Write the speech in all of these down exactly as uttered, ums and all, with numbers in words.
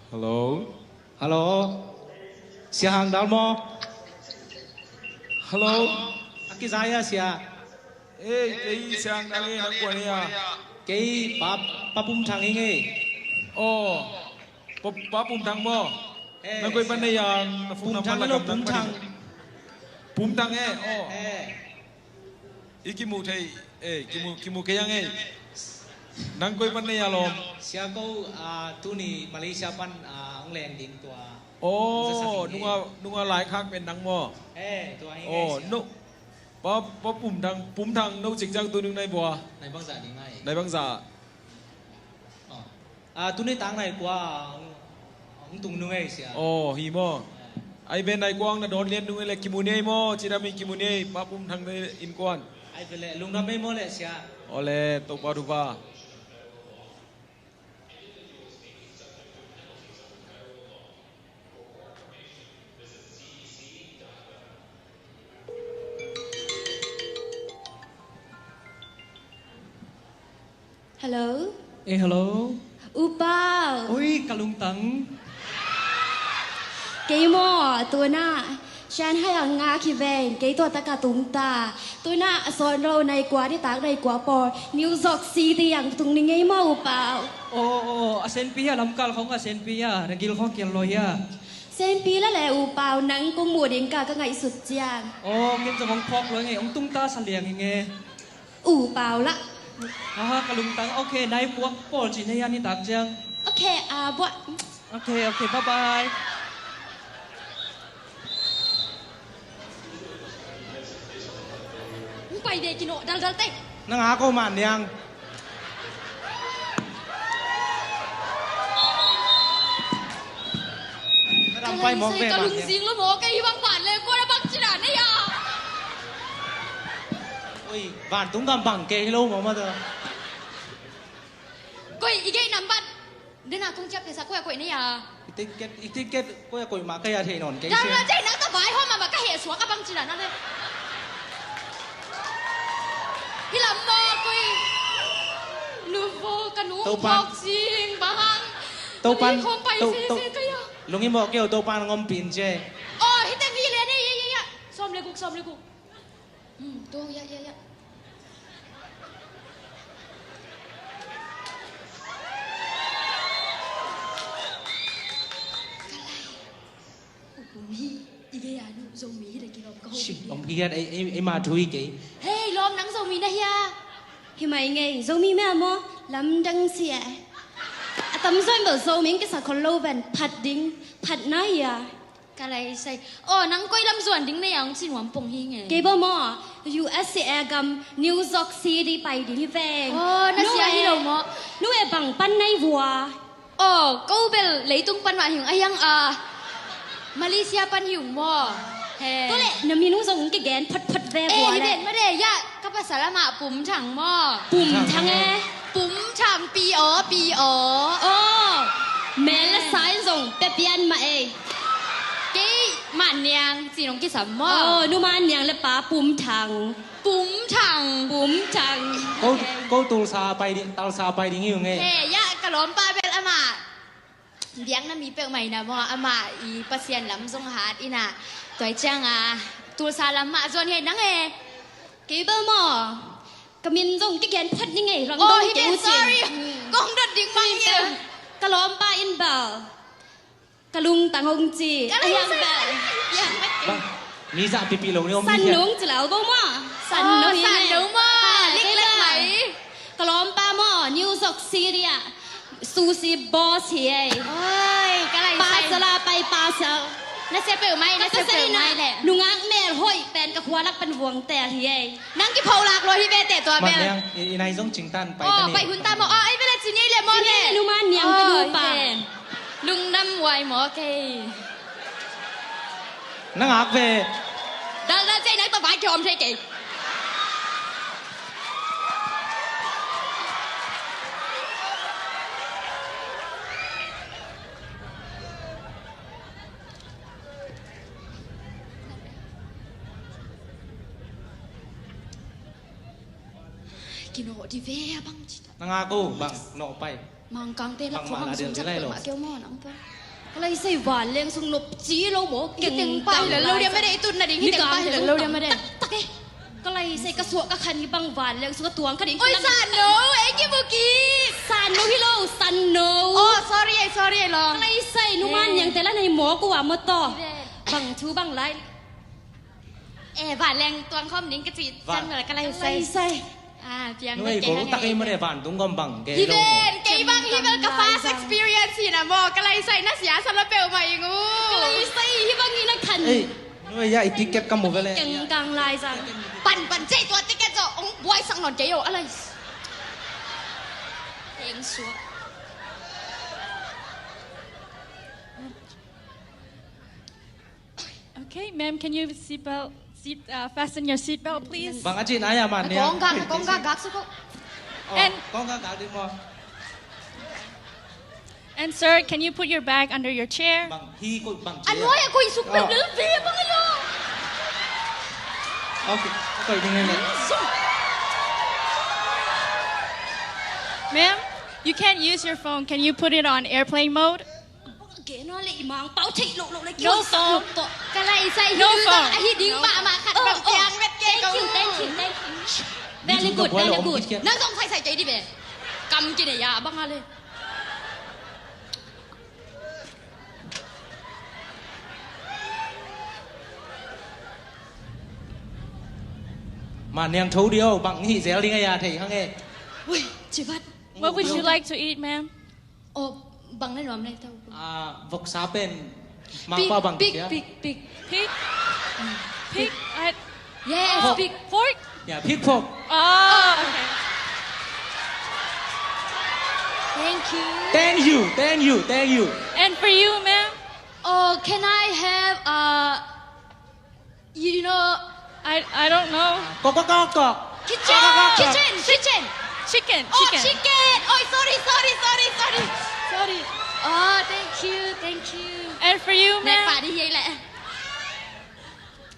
Hello. Hello. Sia Hang Dal maw? Hello. A kizai a sia. Ei, kei Sia Hang Dal e, nang kua na hia? Kei Pa, Pa Pum Thang hi ngei. Oh. Pa, Pa Pum Thang maw? Eh, nang koi pan na hia, na phone number la gam nang pan. Pum Thang. Pum Thang e, oh. Eh. I kimu thei, eh, kimu, kimu kei ang ei. Nang koi pan na hia lawm? Sia ko, ah, tuni Malaysia pan, ah, hong leng ding tua. Oh, nunga, nunga lai khak pen nang maw? Eh, tua hi ngei sia. Oh, no. Pa, Pa Pum Thang, Pum Thang no cik ciang tuni nai bua. Nai bangzah ding ai. Nai bangzah. Oh. Ah, tuni tang nai kua hong, hong tung nung ei sia. Oh, hi maw. Eh. Ai ben nai kua hong na dawn lian nung ei le kimu ni ei maw, cidam i kimu ni ei, Pa Pum Thang te innkuan. Ai ben le lungdam ei maw le sia. Aw le, Topa thupha. Hello. Eh, hello. U Pau. Ui, ka lungtang. Kei maw, tuna Shanghai ah ngak hi veng, kei tua tak a tung ta. Tuna a sawn lo nai kua, nitak nai kua pawl New York City ah tung ni ngei maw, U Pau. Oh, oh, oh, a senpi a, lamkal khong a senpi a, na gil khong kial lo hia? Senpi la le, U Pau, nang kong mu ding ka, ka ngaihsut ciang. Oh, ken zong hong phawk lo ngei, hong tung ta sa liang hi ngei. U Pau la. Aha, ka lungtang. Ok, nai puak pawl ci na hia nitak ciang? Ok, ah, buah. Ok, ok, bye bye. Hong pai ve, kinawh daldal teh. Nang a ko man niang. Ka dam pai mawk ve, ka man niang. Ka lungzing lo maw, kei hi bang man le, kua na bang ci dan ei a. Oi, vantung gam bang kei hi lo maw, ma ta. Koi, i gei nambat. Dena kong ciap pesa, koi a koih na hia? I ticket, i ticket, koi a koih mah ka hia thei nawn kei si. Dang la cei nang ta vai hawm mah ka heh suak a bang ci dan a le. Hi lam maw koi. Nu vo ka nu Topan. Phawk cing, bang hang. Topan, khawm pai to, se to, se ka hia. Lungi maw kei o Topan ngom pin ce. Oh, hi teng hi le ne, ya, ya, ya. Sawm le guk, sawm le guk. Hmm, tuang, ya, ya, ya. Ka lai. U Pum hi, i gei a nu Zomi hi le kilawm ka hopih hi. Om hi hiat, ei, ei, ei ma thu hi kei. Hei, lawm nang Zomi na hia? Hi mai ngei, Zomi meh maw, lamdang si e. A tamzaw in bel Zomi in kisa khol lo ven, phat ding, phat na hia. Ka lai sai. Oh, nang koi lam zuan ding na hia, hong ci nuam pong hi ngei. Kei bel maw, U S A gam, New York City pai ding hi veng. Oh, na sia hi lo maw? Nu e bang pan nai vua. Oh, ko bel leitung pan mah hi ung a hiang a. Malaysia pan hi ung maw. He. Tua le, na min ung zong kigen photphot ve vua le. Eh, hi ven ma de, ya, ka pasal amah Pum Thang maw. Pum Thang e. Pum Thang, P O, P O. Oh, mel le sa in zong pia pian mah ei. Kei Man Niang ci nong kisam maw? Oh, nu Man Niang le pa Pum Thang. Pum Thang. Pum Thang. Ko, ko Tulsa pai ding, Tulsa pai ding hi ung e. He, ya, ka lawmpa bel amah biakna mi peuhmah in a maw, amah i Pasian lam zong hat in a. Tua ciang a, Tulsa lam mah zuan hi nang e. Kei bel maw, ka min zong kigen phot ni ngei, rang dong kei u cin. Oh, hi pen, sorry. Kong dot ding mang hi. Ka lawmpa in bel ka lungtang hong ci. Ka lungtang. A hiang bel. Bang, mi zah pipi lo ni om. San nung ci lau bo maw. San nung hi. San nung maw. Lik lek mai. Ka lawmpa maw, New York City ah sushi boss hi ei. Oi, ka lai sai. Pasal a pai pasal. Na sia peuh mai, na sia peuh mai le. Nungak mel hoih pen ka khua lak pan vuang tel hi ei. Nang kipho lak lo hi ve teh tua bel. Man Niang, i, i nai zong cing tan pai ta ni. Oh, pai hun ta maw. Oh, ei bel a ci ni le maw le. Ci ni le nu Man Niang ka nu pa. Lungdam huai maw kei. Na ngak ve. Dal dal cei nang tawh vai kiawm thei kei. Kinawh di ve a bang ci ta. Na ngak uh bang nawh pai. Mangkangte lak khawng hang sum sak peuhmah keu maw nang peuh. Ka lai sai vanleng sung nop ci lo maw. Keng teng pai lel lo diam a dei, tun na ding hi teng pai lel lo diam a dei. Tak e. Ka lai sai ka suah ka khan hi bang vanleng sung ka tuang ka ding. Oi, san no, ei ki buki. San no hi lo, san no. Oh, sorry, ei, sorry, ei long. Ka lai sai numan niangte la nei maw kua maw taw. Bang thu bang lai. Eh, vanleng tuang khawm ning ka cih ciang ka lai sai. Ka lai sai. Ah, piang nuai ko tak ei mane van tung gom bang ke. Hi ven, kei bang hi bel ka first experience hi na maw. Ka lai sai na sia sa lo peuhmah ing u. Ka lai sai hi bang hi na khan. Ei, nuai ya i ticket ka mu vele. Keng kang lai sang. Pan pan cei tua ticket zo ong buai sang non kei o a lai. Keng suak. Okay, ma'am, can you seatbelt, seat, uh, fasten your seatbelt, please? Bang a cih na ya man nia. Kong gak, kong gak, gak suko. Oh, and kong gak, gak di mo. And sir, can you put your bag under your chair? Bang hi ko bang chair. Ano ya ko isuk bel bel bang ayo. Okay, okay, ding ne. Ma'am, you can't use your phone. Can you put it on airplane mode? Kena le i mangpau theih lohloh le kihosak lo tawh. Ka lai sai hi ding bang ahi ding mahmah khat bang piang vet ke. Thank you, thank you, thank you. Very good, very good. Nang zong sai sai kei di be. Kam kine ya bang a le. Ma niang tho dio bang hi zel ding a ya thei hang e. Ui, civat. What would you like to eat, ma'am? Oh, bang na nuam na ito. Ah, voksa pen mangpa bang pig, pig, pig. Pig? Pig? I... Yes, pig. Pork? Yeah, pig pork. Oh, okay. Thank you. Thank you, thank you, thank you. And for you, ma'am? Oh, can I have, uh, you know, I, I don't know. Kok, kok, kok, kok. Kitchen, kitchen, kitchen. Chicken, chicken. Oh, chicken. Oh, sorry, sorry, sorry, sorry. Sorry. Oh, thank you, thank you. And for you, ma'am? Nek pa di hiai leh.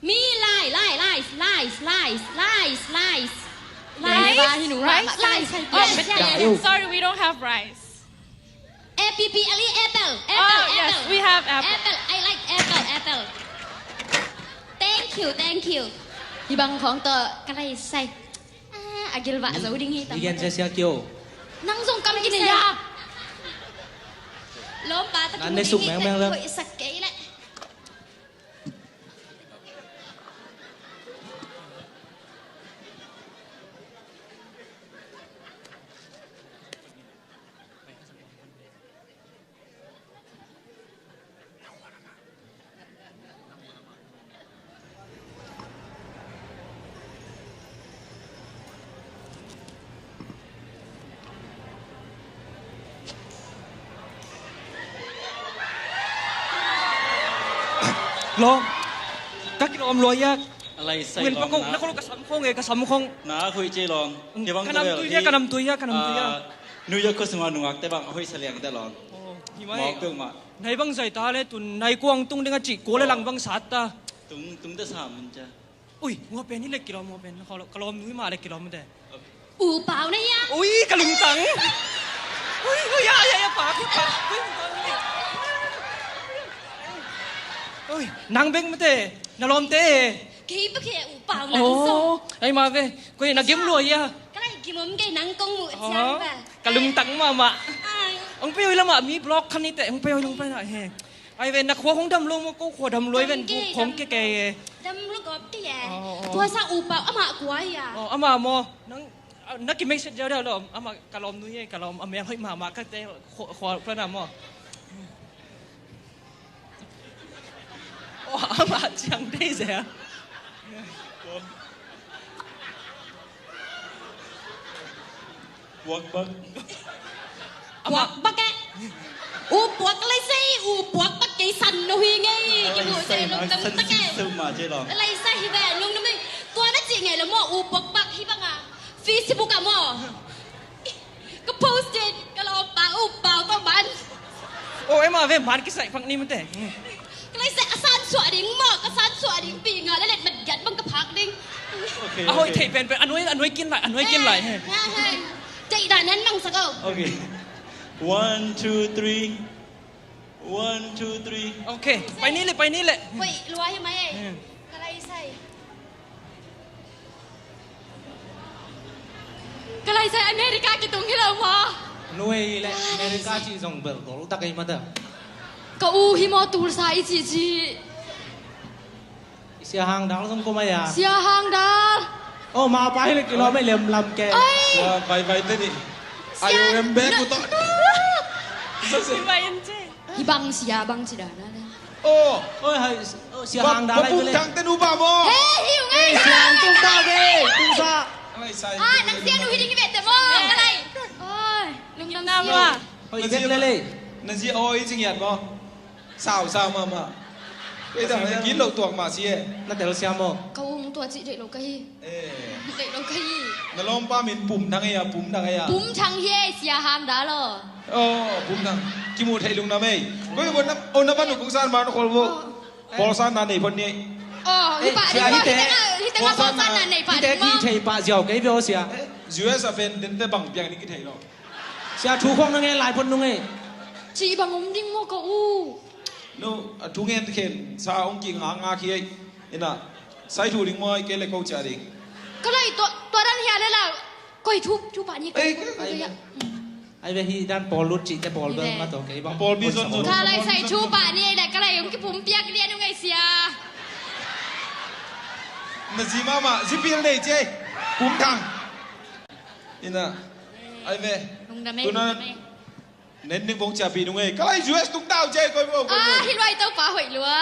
Mi lai, lai, lai, lai, lai, lai, lai. Rice? Rice? Rice? Yes, yes, yes. Oh, sorry, we don't have rice. A P P L E, apple, apple, apple. Oh, yes, we have apple. Apple, I like apple, apple. Thank you, thank you. Hi bang khawng tawh ka lai sai. Ah, a gilvah zo ding hi tam. Nang zong kam kine ya. Lawmpa tak in hoih sak kei leh. Lawm, ka kilawm lua ia. A lai sai lawm na. Ka sam khong e, ka sam khong. Na khui ci lawm. Ka namtui ia, ka namtui ia, ka namtui ia. New York khua sungah nungakte bang a hoih sa liangte lawm. Mawk peuhmah. Nai bang zai ta le tun nai kuang tung ding a cih kua le lang bang sat ta. Tung, tung ta sa mun cia. Ui, hua pen hi le kilawm, hua pen. Ka lawm nui mah le kilawm te. U Pau na ia. Ui, ka lungtang. Ui, ui, ia, ia, ia, pa, pa. Ui, ui, nang bek mate, na lawmte. Kei pa kei U Pau nang zong. Ai ma ve, koi na gim lua ia. Ka lai gim om kei nang kong muh ciang ba. Ka lungtang mahmah. Ong pei oi lamah mi block khan ni te, ong pei oi, ong pei na he. Ai ve, na khua hong dam lo maw, ko khua dam lo ai ven, bu khong ke ke. Dam lo gop ke e. Tua sa U Pau amah kua ia. Amah maw, nang na ki message dia dia lo, amah ka lawm nui e, ka lawm a mel hoih mahmah ka te khua plan a maw. Amah ciang dei ze a. Puak bak. Puak bak e. U puak lai sai, u puak bak kei san no hi ngei. Ki mu se lungdam tak e. Lai sai hi ve lungdam e. Tua na ci ngei lo maw u puak bak hi bang a. Facebook a maw. Ka post in ka lawmpa u pau tawh man. Oh, ema ve man kisai phak ni mate. Ka lai sai a san suah ding maw, ka san suah ding pi nga le let mat giat bang ka phak ding. A hoih thei penpen, a nuai, a nuai kin lai, a nuai kin lai. He, he. Deih dan nan mang sak o. Okay. One, two, three. One, two, three. Okay, pai ni le, pai ni le. Hoih lua hi mai ei. Hmm. Ka lai sai. Ka lai sai America kitung hi lo maw? Nuai le America ci zong bel dol tak ei mata. Ka u hi maw Tulsa i ci ci. Sia Hang Dal zong ko mai a. Sia Hang Dal. Oh, ma pai le kilo mai lem lam ke. Ai. Sia vai vai te ni. Sia. Ai, em be ku to. Sia vai em ce. Hi bang sia bang ci dan a le. Oh. Oi, hai, oh, Sia Hang Dal lai le. Pum thang te nu ba mo. He, hi u ngai. Sia Hang tung ta ke. Tung sa. Ai, sai. Ah, nang sia nu hi ding ve te mo. Ngai. Oi, lungdam sia. Oi, bet le le. Na zi oi jing yat mo. Sau sau mama. Kei dang na gin lo tuak ma si e. Na tel siam aw. Ka ung tua cih deih lo ka hi. Eh. Deih lo ka hi. Na lawmpa min Pum Thang ei a, Pum Thang ei a. Pum Thang hi e, Sia Hang Dal aw. Oh, Pum Thang. Kimu thei lungdam ei. Koi ko na, oh, na ban kong san ma na khol bo. Oh. Pawl san na nei phot ni. Oh, hi pa ding ma, hi teng a, hi teng a pawl san na nei pa ding ma. Ki thei pa ziau kei bia aw sia. U S a pen den te bang piang ni ki thei lo. Sia thu khong na ngen lai phot nung ei. Ci bang om ding maw ka u. No, a thu ngen khen sa ong ki nga nga khi ei. Ina, sai thu ding maw ei ke le ko cia ding. Ka lai tua, tua dan hia le la. Koi thu, thu pa ni ka. Ei, ko, ko, ai, ko, ya. Ai ve hi dan pawl lut ci te pawl bel ma to kei bang. Pawl bi zon zon. Ka lai sai thu pa ni ei le ka lai ong ki pum piak ni anu ngai sia. Na zi mama, zi pil nei ci ei. Pum Thang. Ina. Ai ve. Lungdam ei, tuna lungdam ei. Nen ning bong cia pi nung ei. Ka lai U S tung tau cia koi bo, koi bo. Ah, hi luai tau pa hoih lua.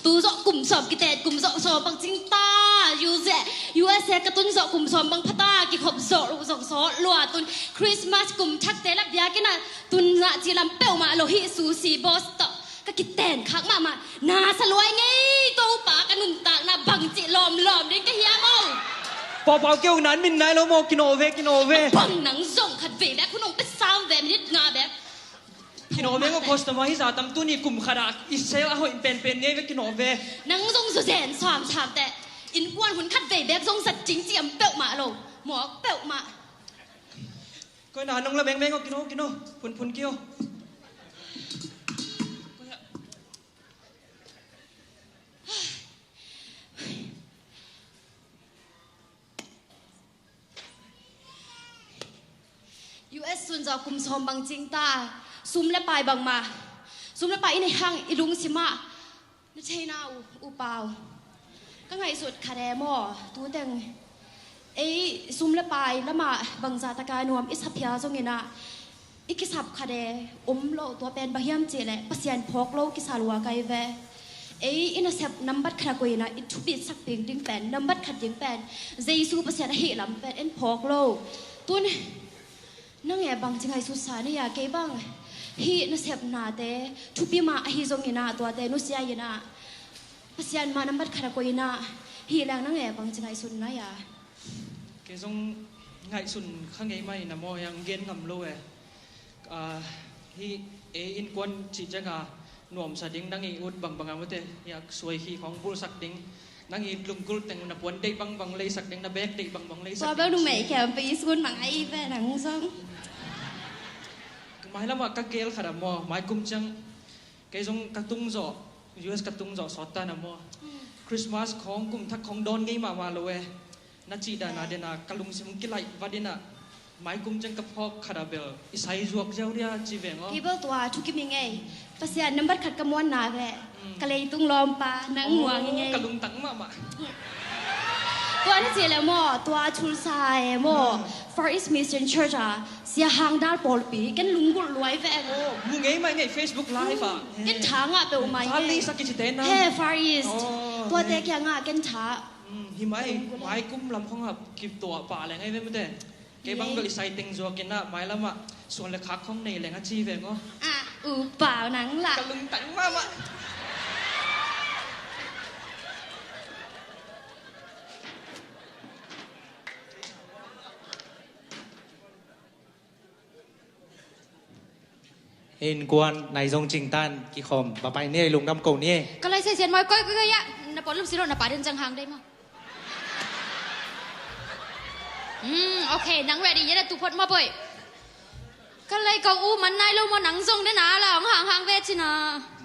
Tu zawh kum sawm kitet, kum zawh sawm bang cing ta. U S A, U S A ka tun zawh kum sawm bang pha ta, kikhop zawh lo zong sawt lua tun. Christmas kum thakte la biakinn ah tun zah ci lam peuhmah lo hi, sushi boss tawh ka kiten khak mahmah. Na sa luai ngei, Topa ka nuntakna bang cih lawmlawm ding ka hiam aw. Pawpaw keu nan min nai lo maw, kinawh ve, kinawh ve. Bang nang zong khat vei bek, hun hong pia sam ve, minute nga bek. Kinawh ve ngawh, customer hi za tam, tuni kum khat ah i sale a hoih penpen ngei ve, kinawh ve. Nang zong zuzen samsam teh. Innkuan hun khat vei bek zong zat ding ci am peuhmah lo. Mawk peuhmah. Koi na nong la bengmeng aw, kinawh, kinawh. Phunphun kei aw. U S sun zawh kum sawm bang cing ta, sum le pai bangmah, sum le pai i neih hang i lungsim ah na theihna uh, u Pau. Ka ngaihsut khat e maw, tu teng ei sum le pai lamah bangzah taka nuam i sa phial zongin ah, i kisap khat e om lo, tua pen bang hiam cih leh Pasian phawk lo kisa lua ka hi ve. Ei i nasep nambat khat a koih in ah i thupit sak ping ding pen, nambat khat ding pen Jesu Pasian ahi lam pen en phawk lo. Tun nang e bangci ngaihsutsa na hia, kei bang hih nasepnate thupi mah ahi zongin ah tuate nusia in ah Pasian mah nambat khat a koih in ah hih leng nang e bangci ngaihsut na hia? Kei zong ngaihsun kha ngei mah in a maw, hong gen ngam lo e. Ah, hih ei innkuan cih ciangin nuamsa ding, nang i ut bangbang a mawte, hih a suai khih khawng bulhsak ding, nang i lunggulh teng na puan deih bangbang leisak ding, na bag deih bangbang leisak ding. Tua bel numei khempeuh i sun mang a i ve nang zong. Mailam ah ka gel khat a maw, maikum ciang kei zong ka tung zawh, U S ka tung zawh sawt ta na maw. Hmm. Christmas khawng, kum thak khawng dawn ngei mahmah lo e. Na cih dan a den a ka lungsim kilaih vat in ah, maikum ciang ka phawk khat a bel i sai zuak ziau dia ci veng aw. Kei bel tua thukim hi ngei. Pasian nambat khat ka muanna ve. Hmm. Ka leitung lawmpa nang muang hi ngei. Ka lungtang mahmah. Tua na cih leh maw, tua Tulsa e maw. Hmm. Far East Mission Church a Sia Hang Dal pawlpi ken lunggulh luai ve. Oh, mu ngei mai ngei Facebook Live ah. Ken tha ngah peuhmah hi. Far East a kici te na. He, Far East. Oh, tuate kiangah ken tha. Hmm, hi mai, mai kum lam khong ah kip tua pa leng ai ve mute. Kei bang bel i sai teng zuak in ah mailam ah suan le khak khong nei leng a ci ve ngo. Ah, u pau nang lah. Ka lungtang mahmah. Innkuan nai zong cingtan kikhawm va pai ni ei, lungdam ko ni ei. Ka lai sai sian mai koi koi koi ah. Na pawt lum si lo, na pa den cang hang dei maw? Hmm, okay, nang ready ya na tu phot maw boy? Ka lai ka u man nai lo maw, nang zong den a la hong hang hang ve cina.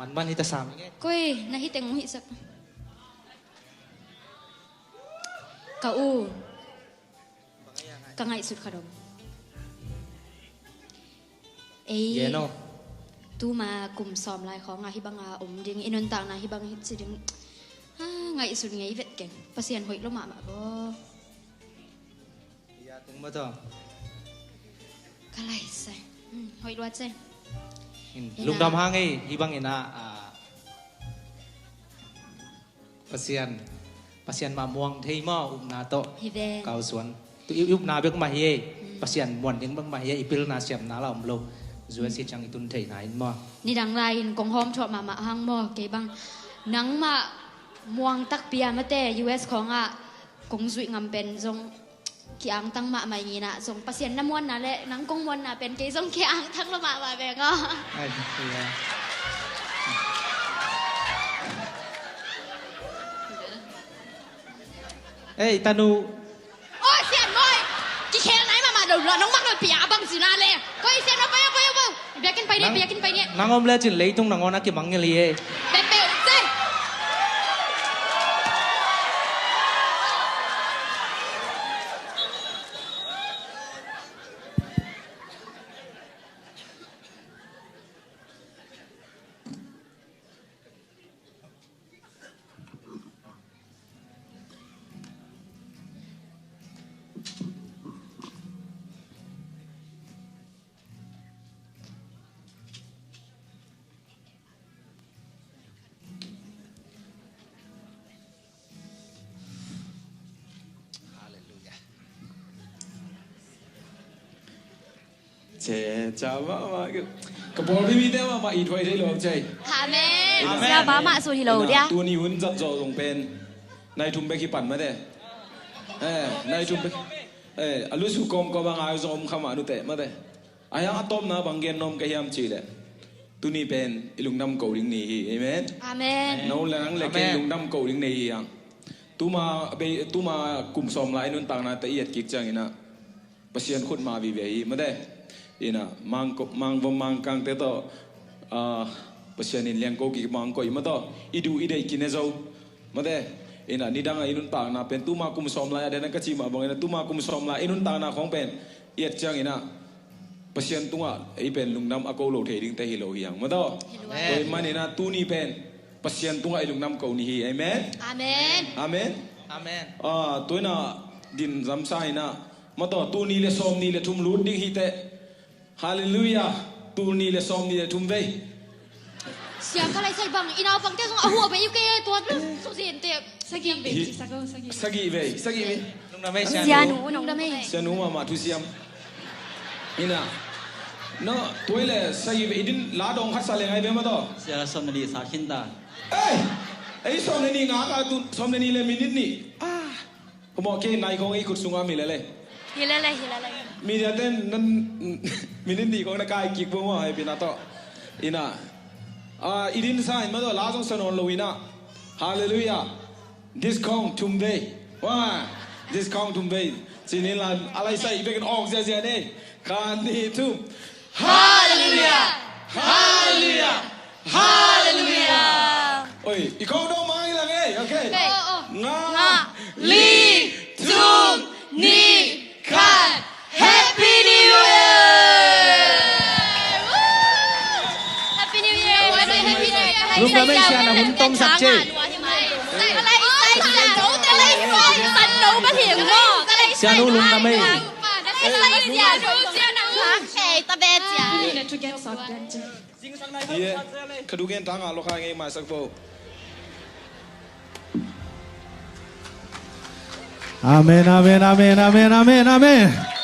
Man man hi ta sam nge. Koi, na hi teng hong hi sak. Ka u. Ka ngaihsut khat om. Ei, tuma kum sawm lai khawngah hih banga om ding, i nuntakna hih bang hi ci ding. Ah, ngaihsut ngei vet keng. Pasian hoih lo mahmah bo. Ka lai sai. Hmm, hoih luat sai. Lungdam hang ei, hih bang ina, ah, Pasian, Pasian mah muang thei maw, upna tawh. Hi ve. Kau suan. Tu i upna bek mah hi ei. Hmm. Pasian muan ding bek mah hi ei, i pilna siamna la om lo. U S hi ciang i tun theihna in maw. Nidang lai in kong hawm thuah mahmah hang maw, kei bang. Nangmah muang takpi a mate U S khawngah kong zuih ngam pen zong ki-angtang mahmah ing ina zong Pasian na muanna le nang kong muanna pen kei zong ki-angtang lo mahmah veng aw. Ai, ei, tanu. Aw, Sian Moi! Kikhel nai mahmah lo, nong mak lo pia a bang zina le. Koi Sian Moi, poi, poi, poi. Biakinn pai ni, biakinn pai ni. Nang om lecin leitung nangawn a kimangngilh hi ei. Pepeu, Sian. Halleluiah. Che, cha mahmah. Ka pawlpi mite mahmah it huai thei lo, che. Amen. Amen. Siapa mah sut hi lo dia. Tuni hun zat zawh zong pen nai thum bek hi pan mate. Eh, nai thum bek. Eh, a lusu kawmkawm a ngai zong om kha mah nute mate. A hiang a tawpna bang gen nuam ka hiam cihleh, tuni pen i lungdam ko ding ni hi. Amen. Amen. No le nang le kei lungdam ko ding ni hi hang. Tuma, tuma kum sawm lai nuntakna te i et kik ciangin ah Pasian khut ma vive hi mate. Ina mang, mangvom mangkangte tawh, ah, Pasian in liangko kik mang koih mah tawh i duh i deih kine zo. Mate, ina nidang a i nuntakna pen tuma kum sawm lai a dena ka ci mah bangin ah tuma kum sawm lai i nuntakna khawng pen i et ciangin ah Pasian tungah ei pen lungdam a ko lo thei dingte hi lo hi hang. Mate aw. Tua ahih manin ah tuni pen Pasian tungah i lungdam ko ni hi. Amen. Amen. Amen. Amen. Ah, tua ina din zamsa ina mate aw, tuni le sawm ni le thum lut ding hi teh. Halleluiah. Tul nih le sawm nih le thum vei. Sia ka lai sai bang, i naupangte zong a huh a bei uh kei, tua sawh zen te. Sagih vei, sagih vei. Sagih vei, sagih vei. Sianu, nungdam ei. Sianu mahmah thusiam. Ina. No, tua le sagih vei, i din la dong khat sa le ngai ve mah tawh. Sia sawm le nih sa khin ta. Ei! Ei sawm le nih ngak a tu, sawm le nih le minit nih. Ah. Ka mawh kei nai kong ei khut sungah mi lele. Hi lele, hi lele. Media ten nan minute nih kong na kai kik bawm a hei pina tawh. Ina. Ah, i din sa in mah tawh la zong sa nawn lo ina. Halleluiah. Discount thum vei. Wah. Discount thum vei. Cinin la a lai sa i bekin awk ziazia nei. Khan nih thum. Halleluiah! Halleluiah! Halleluiah! Oi, i khawng dong mang i lang ei, okay. Nga, nga, li, thum, nih, khat. Happy New Year! Happy New Year! Happy New Year! Lungdam ei, Sian a hun tom sak ci. Sianu lungdam ei. Ka dugen tanga lo kha ngei maisak bo. Amen, amen, amen, amen, amen, amen.